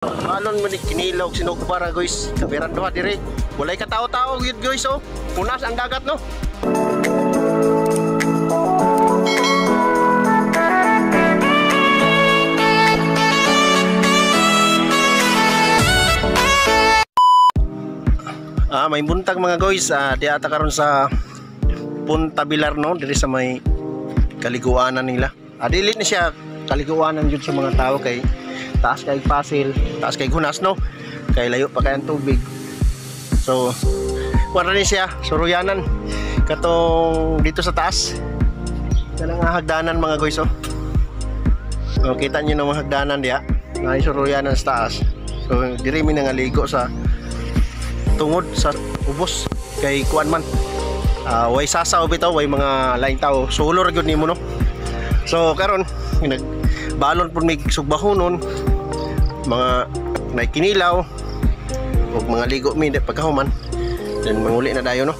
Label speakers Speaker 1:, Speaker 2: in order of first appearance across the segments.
Speaker 1: Balon mo ni kinilaw sinugbara guys. Kabiran duha dire. Walay katao-tao gyud guys oh. Punas ang dagat no. May buntag mga guys, di ata karon sa Punta Bilar no, diri sa may kaliguanan nila. Dili ni siya kaliguanan jud sa mga tao kay taas kay pasil, taas kay gunas no, kay layo pa kay ang tubig. So wala ni siya suruyanan katong dito sa taas. Kanang hagdanan mga guys oh. So, kita niyo ng mga hagdanan diha, naay suruyanan sa taas. So diri mi nangaligo sa tungod sa ubos kay kuan man. Way sasaw bitaw, way mga laing tao, sulo ra gyud nimo no. So karon nagbalon pud mig sugbahonon, mga may kinilaw ug mga ligo mi pagkahuman, then manguli na dayon no.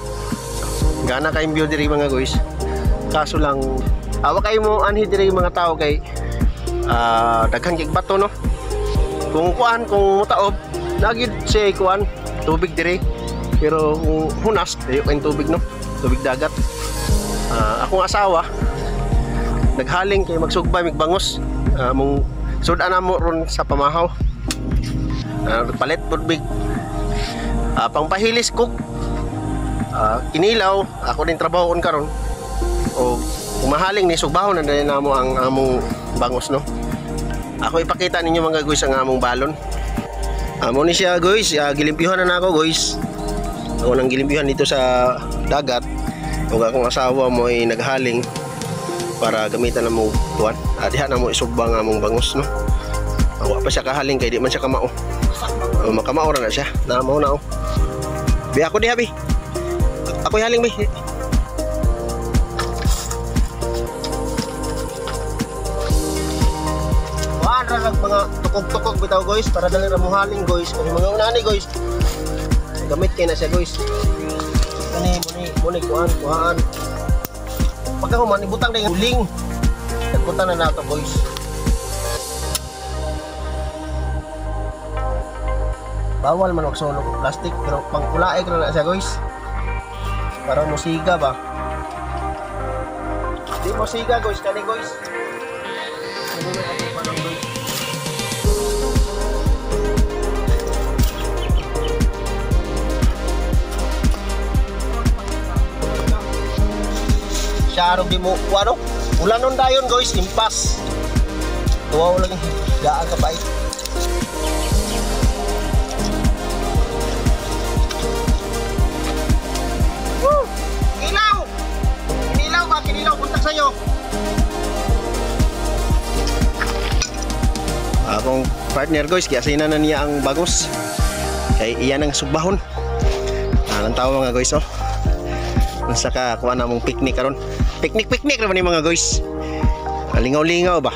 Speaker 1: Gana kay view diri mga guys. Kaso lang awa kay mo anhi diri mga tao kay daghan kay bato no. Kung kuan kung mutaob nagid siya kuan tubig diri, pero kung hunas dayo kay tubig no, tubig dagat. Akong asawa naghaling kay magsugba migbangos, mong sudan na mo ron sa pamahaw. Palit pud mig pangpahilis cook, kinilaw. Ako din trabaho on karon o umahaling ni sugbahon na dali namo ang among bangos no. Ako ipakita ninyo mga guys ang among balon. Amo ni siya guys, gilimpyuhan na nako guys. Ako nang gilimpyuhan dito sa dagat. Ug akong asawa mo ay naghaling para gamitan na mo tuwan. Diha na mo isugba nga among bangus no. Wa pa siya kahaling kay di man siya kamao. Makamao ra na siya. Namo na oh. Bi ako diha bi. Ako haling bi. Kuan ra nag mga tukog-tukog bitaw guys para dali ra mo haling guys. Kung mga unani guys. Gamit kay na siya guys. Kani mo ni kuan kuhaan. Pagka human ibutang na yung uling. Nagbutang na nato guys. Bawal man magsunog og plastic pero pangkulaik ra na siya guys. Para musiga ba? Di musiga guys kani guys. Kani na atong panong guys. Siya di mo ano? Ulanon dayon guys, impas. Tuwaw lang gaan ka pait. Woo! Kilaw! Kinilaw ba? Kinilaw buntag sa'yo. Akong partner guys, giasinan na niya ang bagos. Kay iyan ang sugbahon. Ang tao mga guys oh. Unsa ka kuha na mong picnic karon. Picnic ra man ni mga guys. Lingaw-lingaw ba?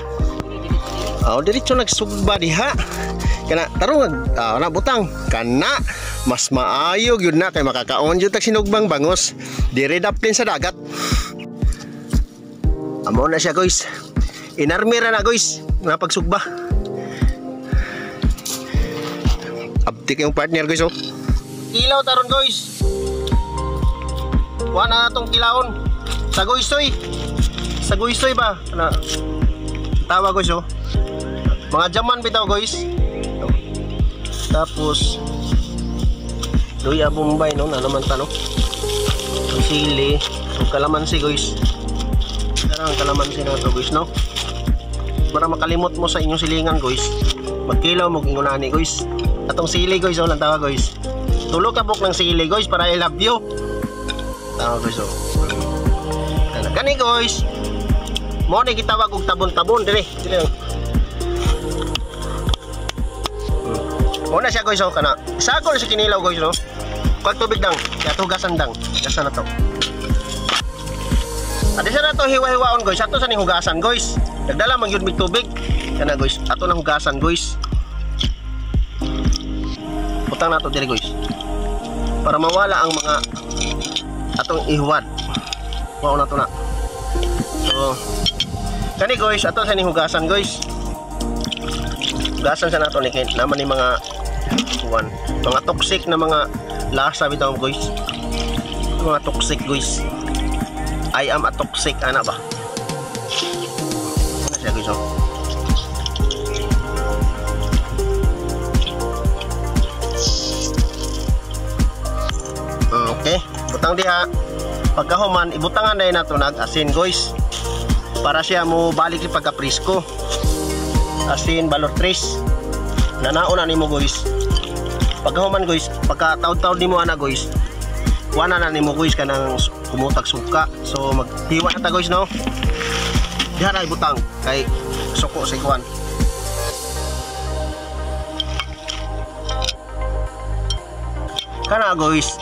Speaker 1: Oh, diretso nagsugba diha. Kana tarong na butang kana mas maayo gyud na kay makakaon jud tag sinugbang bangos. Dire daplin sa dagat. Amo na siya guys. Inarmira na guys nga pagsugba. Abtik yung partner guys oh. Ilaw taron guys. Kuha na atong kilaon. Sagoysoy. Sagoysoy ba? Ano? Tawa guys oh. Mga jaman bitaw guys. Tapos luya bombay no, na naman ta no. Ang sili, ug kalamansi guys. Tara ang kalamansi na to guys no. Para makalimot mo sa inyong silingan guys. Magkilaw mo ingon ani guys. Atong sili guys oh, lang tawa guys. Tulo ka buk ng sili guys para I love you. Tama guys oh. Kani guys. Mo ni gitawag og tabon-tabon dire. Dire. Mo na siya guys oh kana. Sako na siya kinilaw guys no. Kuan tubig dang, kaya hugasan dang. Hugasan na to. Adi sa na to hiwa-hiwaon guys. Ato sa ning hugasan guys. Nagdala man gyud mig tubig. Kana guys, ato nang hugasan guys. Butang na to dire guys. Para mawala ang mga atong ihuwad. Mao na to na. So kani guys, ato sa ning hugasan guys. Hugasan sa nato ni kay naman ni mga kuan, mga toxic na mga lasa bitaw guys. Mga toxic guys. I am a toxic ana ba. Ano siya guys oh. Okay, butang diha. Pagkahuman ibutangan na nato nag asin guys. Para siya mo balik ni pagka-presko. Asin balor 3. Nanaon na nimo guys. Pagkahuman guys, pagka taod-taod nimo ana guys. Kuha na nimo guys kanang kumutag suka. So maghiwa na ta guys no. Diha na ibutang kay suko sa kuan. Kana guys,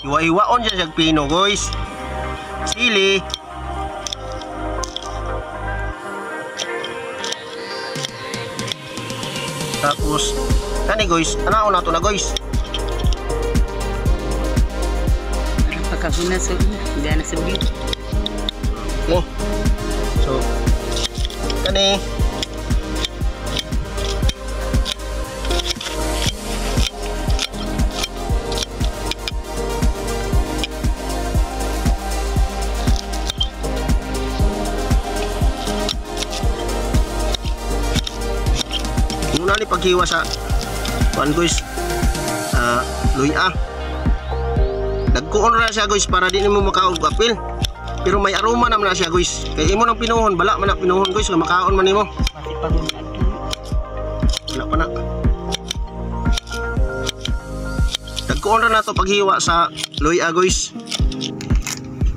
Speaker 1: iwa-iwaon siya siyag pino guys. Sili. Tapos kani guys, anaon nato na guys.
Speaker 2: Pagkaguna sa gana sa bit.
Speaker 1: Okay. So kani muna ni paghiwa sa kuan guys, luya. Dagkuon ra siya guys para di nimo makaog apil. Pero may aroma naman na siya guys. Kay imo nang pinuhon, bala man na pinuhon guys, nga makaon man nimo. Wala pa na. Dagkuon ra nato paghiwa sa luya guys.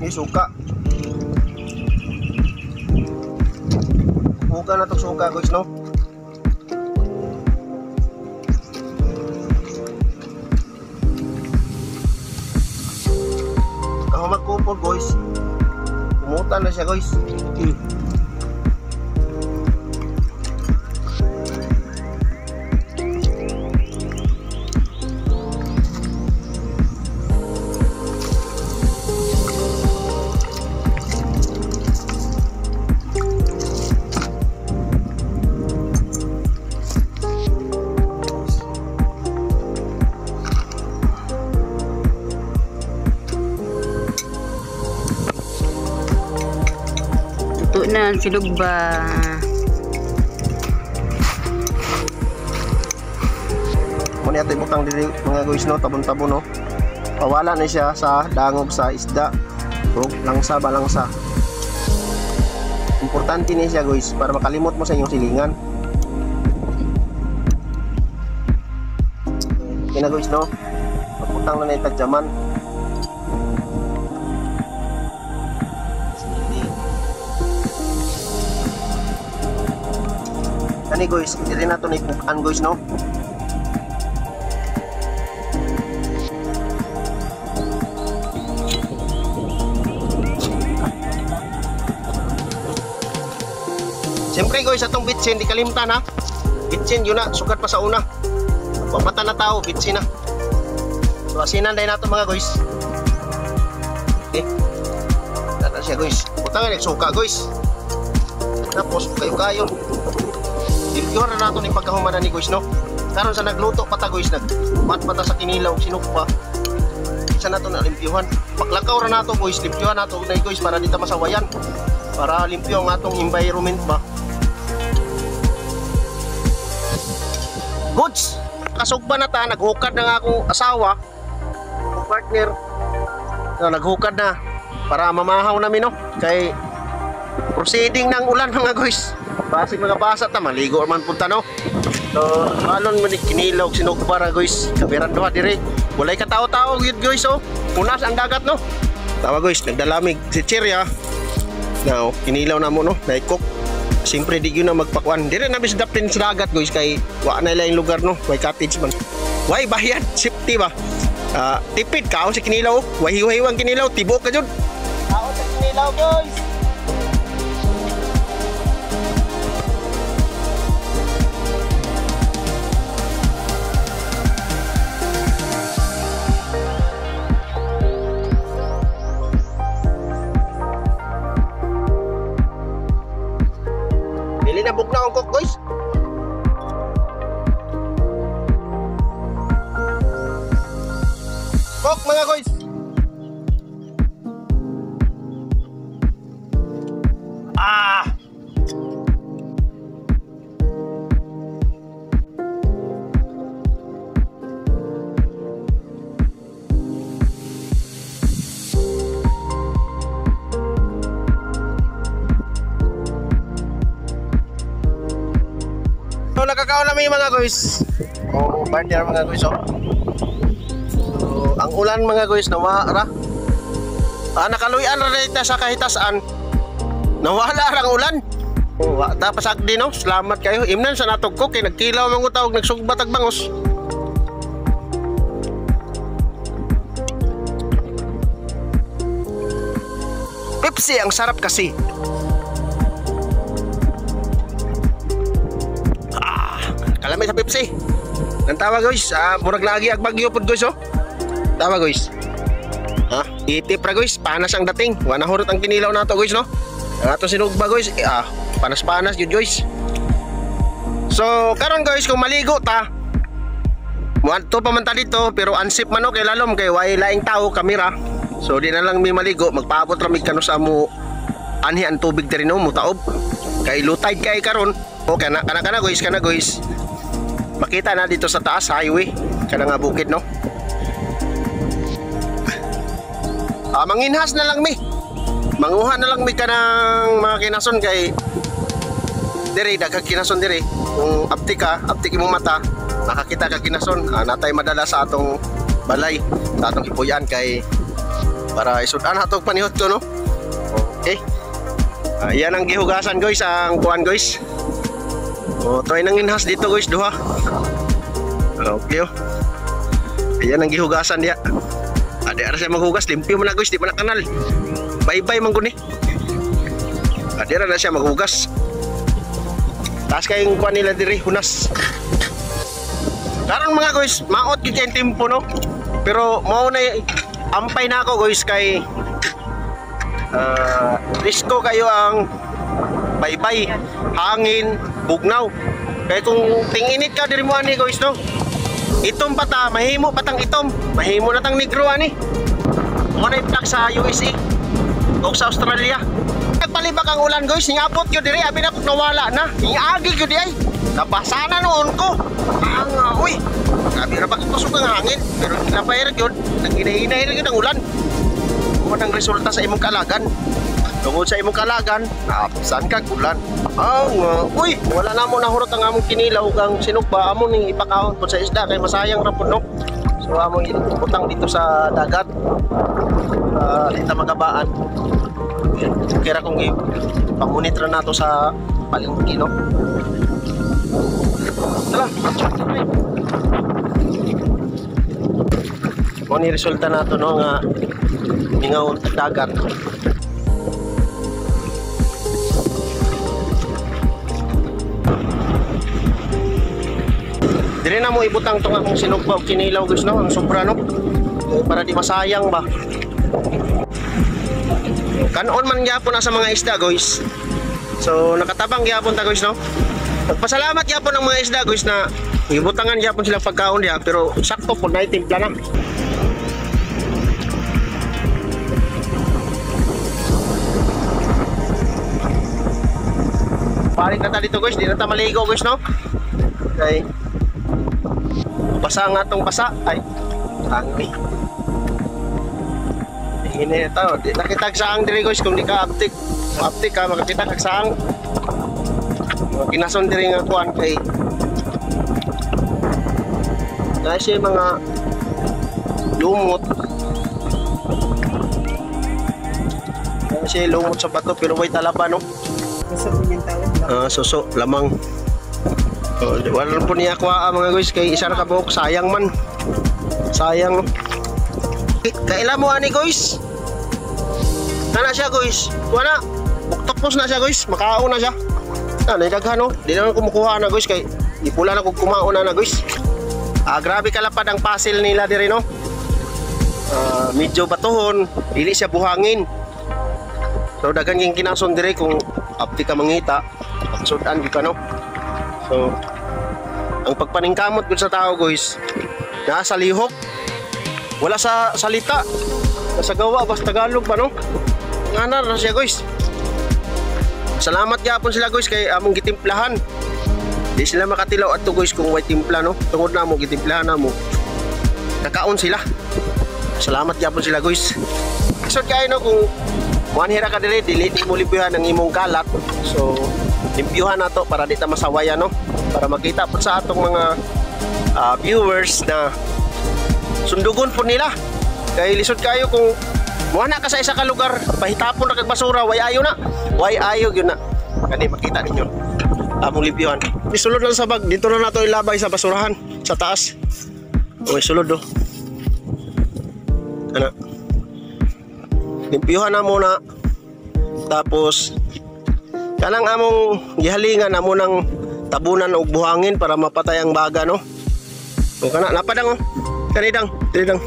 Speaker 1: Ni suka. Buka na to suka guys no. Magkupod guys, kumutan na siya guys.
Speaker 2: Luto na ang silugba.
Speaker 1: Muna natin ibutang diri mga guys no, tabon-tabon no. Pawala na siya sa dangog sa isda. O langsa ba langsa. Importante ni siya guys para makalimot mo sa inyong silingan. Okay na guys no. Pagputang na na yung tagjaman. Kani guys, hindi rin nato na ipukan guys no. Siyempre guys, atong bitsin, di kalimtan ha. Bitsin yun na, sukat pa sa una. Papata na tao, bitsin na. So asinan din nato mga guys. Okay. Tata siya guys. Butangan nagsuka guys. Tapos kayo-kayo. Limpyo na nato ni pagkahumanan ni guys no. Karon sa nagluto pa ta guys, nagmat pa ta sa kinilaw sinugpa. Isa nato na limpyuhan. Paglakaw ra nato guys, limpyuhan nato na guys para di ta masawayan. Para limpyo ang atong environment ba. Goods. Kasugba na ta, naghukad na nga akong asawa, akong partner. So, naghukad na para mamahaw namin no. Kay proceeding ng ulan mga guys. Basig mga basa ta, maligo man punta no. So, balon man ni kinilaw sinugba ra guys. Kabiran duha dire. Walay katao-tao gyud guys oh. Punas ang dagat no. Tawa guys, nagdalamig si Cheria. Now, kinilaw na mo no, naikok. Siyempre di yun na magpakuan. Dire na bis daplin sa dagat guys kay wa na ilaing lugar no, way cottage man. Way bayad, safety ba. Tipid kaon si kinilaw, way hiwa-hiwang kinilaw, tibok ka jud. Kaon sa kinilaw guys. Dili na bugnaw ang cook guys. Coke mga guys. Ah! So nakakaon na mga guys. Oh, partner mga guys oh. So, ang ulan mga guys nawara. Ah, nakaluyan ra dito sa kahitasan. Nawala ra ang ulan. Oh, wa ta pasagdi no. Salamat kayo. Imnan sa natog ko kay nagkilaw man ko tawag nagsugbat ag bangos. Pepsi ang sarap kasi. Kalami sa Pepsi. Nang tawa guys, murag lagi ag bagyo pud guys oh. Tawa guys. Ha, itip ra guys, panas ang dating. Wa na hurot ang kinilaw nato guys no. Ang atong sinugba guys, panas-panas gyud guys. So karon guys, kung maligo ta, muadto pa man ta dito pero ansip man okay lalom kay way laing tao kamera. So di na lang mi maligo, magpaabot ra mig kanu sa mo anhi ang tubig diri no, mutaob. Kay low tide kay karon. O kana kana kana guys, kana guys. Makita na dito sa taas highway kana nga bukid no. Manginhas na lang mi. Manguha na lang mi kanang mga kinason kay diri daghang kinason diri. Kung aptik ka, aptik imong mata, makakita ka kinason. Natay madala sa atong balay, sa atong hipuyan kay para isud-an atong panihot ko no. Okay. Yan ang gihugasan guys, ang kuan guys. Oh, try nang inhas dito guys, duha. Okay oh. Ayan ang gihugasan diya. Adi ara siya maghugas, limpyo man na guys, di pa na kanal. Bye-bye man guni. Adi ara na siya maghugas. Taas kayong kuan nila diri, hunas. Karon mga guys, maot gyud kay timpo no. Pero mao na ampay na ako guys kay risko kayo ang bye-bye, hangin, bugnaw. Kaya kung tinginit ka diri mo ani guys no. Itom pa ta, mahimo pa tang itom, mahimo na tang negro ani. Mo na iplak sa USA o sa Australia. Nagpalibak ang ulan guys, ningabot gyud diri, abi na kung nawala na. Niagi gyud ay. Nabasa na noon ko. Ang uy, grabe ra ba kusog ang hangin, pero ginapay ra gyud, naginahinay ra gyud ang ulan. Mo nang resulta sa imong kalagan. Tungod sa imong kalagan, saan ka ulan. Ang uy, wala na mo nahurot ang among kinilaw ug ang sinugba amo ning ipakaon pud sa isda kay masayang ra pud no. So among ibutang dito sa dagat. Dito magabaan. Kira kung pamunit ra nato sa palengke no. Tara. Mo ni resulta nato no nga mingaw dagat. Dire na mo ibutang tong akong sinugba og kinilaw guys no, ang sobra no. Para di masayang ba. Kanon man gyapon na sa mga isda guys. So nakatabang gyapon ta guys no. Nagpasalamat gyapon ang mga isda guys na ibutangan gyapon sila pagkaon diha pero sakto pud na timpla na. Palit na ta dito guys, di na ta maligo guys no. Okay. Basa nga tong basa ay angay. Hini ta, di nakita saang diri guys kung di ka aptik. Kung aptik ka makakita kag saang. Kinason diri nga kuan kay na siya mga lumot. Na siya lumot sa bato pero way talaba no. Suso lamang. Oh, wala po niya kuha mga guys kay isa ra ka buok sayang man. Sayang. Kaila mo ani guys. Kana siya guys. Wala. Octopus na siya guys, makaon na siya. Ana daghan no. Di na kumukuha na guys kay ipula na kog kumaon na guys. Grabe kalapad ang puzzle nila diri no. Medyo batuhon, dili siya buhangin. So daghan king kinason diri kung apti ka mangita, sudan gyud ka no. So ang pagpaningkamot gud sa tao guys, nasa lihok. Wala sa salita. Sa gawa basta Tagalog pa, no? Nganar na siya, guys. Salamat gyapon sila, guys, kay among gitimplahan. Di sila makatilaw adto, guys, kung way timpla, no. Tungod na mo gitimplahan na mo. Kakaon sila. Salamat gyapon sila, guys. So kayo, no, kung muanhira ka dili, dili mo limpyuhan ang imong kalat. So limpyuhan nato para di ta masawayan, no. Para makita po sa atong mga viewers na sundugon po nila. Kay lisod kayo kung muana ka sa isa ka lugar, pahitapon ra kag basura, way ayo na. Way ayo gyud na. Kani makita ninyo. Among limpyuhan. Isulod lang sa bag, dito na nato ilabay sa basurahan sa taas. Okay, sulod do. Ana. Limpyuhan na muna. Tapos kanang among gihalingan, amo nang tabunan og buhangin para mapatay ang baga, no. O kana napadang oh. Kani dang, dili dang.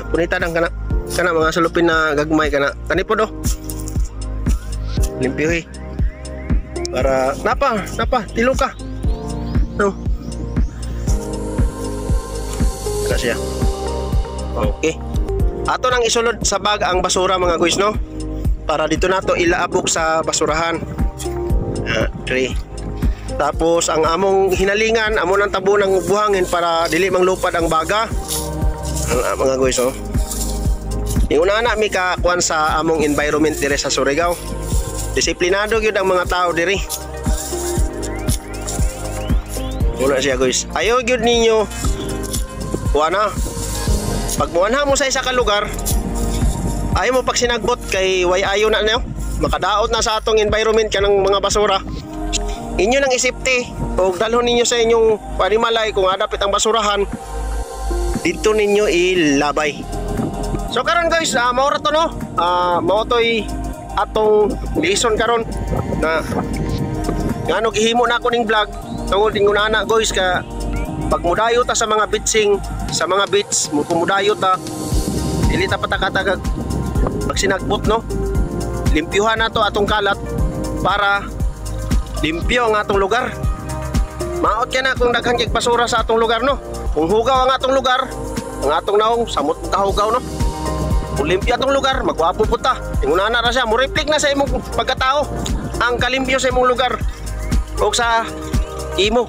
Speaker 1: Punita dang kana. Kana mga sulupin na gagmay kana. Kani po do. Limpyuhi. Para napa, napa, tilo ka. No. Kana siya. Okay. Ato nang isulod sa bag ang basura, mga guys, no. Para dito nato ilaabok sa basurahan. Three. Tapos ang among hinalingan, amo nang tabo ng buhangin para dili manglupad ang baga. Ang mga guys, oh. Inguna na mi ka kuan sa among environment dire sa Surigao. Disiplinado gyud ang mga tao diri. Una siya, guys. Ayaw gyud ninyo kuan na. Pag muanha mo sa isa ka lugar, ayaw mo pag sinagbot kay way ayo na niyo. Makadaot na sa atong environment kanang mga basura. Inyo nang isipti o dalhon ninyo sa inyong panimalay kung adapit ang basurahan, dito ninyo ilabay. So karon, guys, mao ra to, no. Mao to'y atong lesson karon na ngano gihimo na ako ning vlog tungod ingon ana, guys, ka pag mudayo ta sa mga beaching, sa mga beach mo, kumudayo ta, dili ta patakatagag pag sinagbot, no. Limpyuhan nato atong kalat para limpyo ang atong lugar. Maot ka na kung daghan kay basura sa atong lugar, no. Kung hugaw ang atong lugar, ang atong naong samot kahugaw, no. Kung limpyo atong lugar, magwapo po ta. Ingon ana ra siya, mo reflect na sa imong pagkatao ang kalimpyo sa imong lugar o sa imo.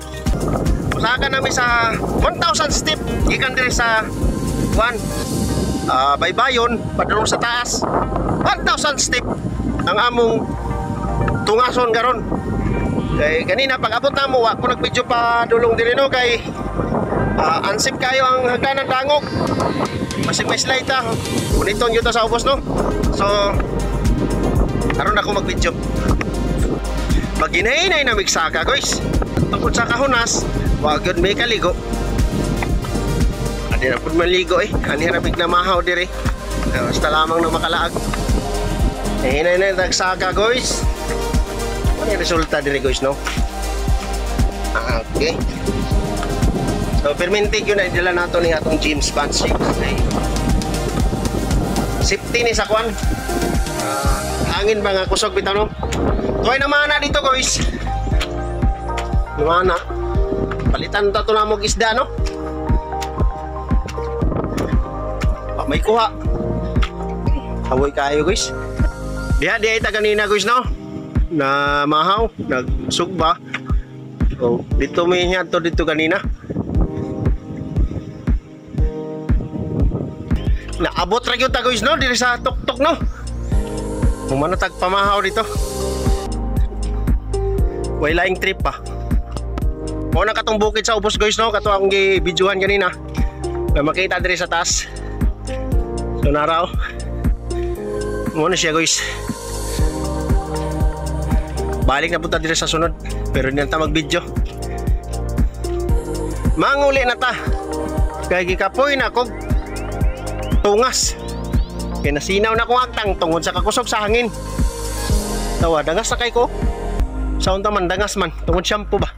Speaker 1: Usaha namin sa 1,000 step gikan diri sa kuan, baybayon padulong sa taas. 1,000 step ang among tungason karon. Kay kanina pag abot namo, wa ko nag-video pa dulong diri, no, kay unsafe kayo ang hagdanan, dangog. Basig may slide ta. Uniton gyud ta sa ubos, no. So karon ako mag-video. Maghinay-hinay na migsaka, guys. Tungkol sa kahunas, wa gyud may kaligo. Adi na pud maligo eh. Ani ra bigla mahaw diri. Basta lamang na makalaag. Hinay na nagsaka, guys. Ano yung resulta diri, guys, no? Okay. So permintig yun na idala nato ni atong James Bond ship. Okay. Safety ni sa kwan. Hangin ba nga kusog bitaw, no? Tuway na mana dito, guys. Lumana. Palitan ta to na mo isda, no? Pa may kuha. Hawoy kayo, guys. Diha diha ita ganina, guys, no? Na mahaw, nagsugba. Oh, dito may to dito ganina. Naabot ra gyud ta, guys, no, diri sa tuktok, no. Humano tag pamahaw dito. Way laing trip pa. Mao na katong bukid sa ubos, guys, no, kato akong gi-videohan ganina. Na makita diri sa taas. So naraw. Mao na siya, guys. Balik na punta diri sa sunod, pero hindi na ta mag-video. Manguli na ta. Kay gikapoy na kog tungas. Kay nasinaw na kong agtang tungod sa kakusog sa hangin. Tawa, dangas na kay ko. Sa unta man dangas man tungod shampoo ba.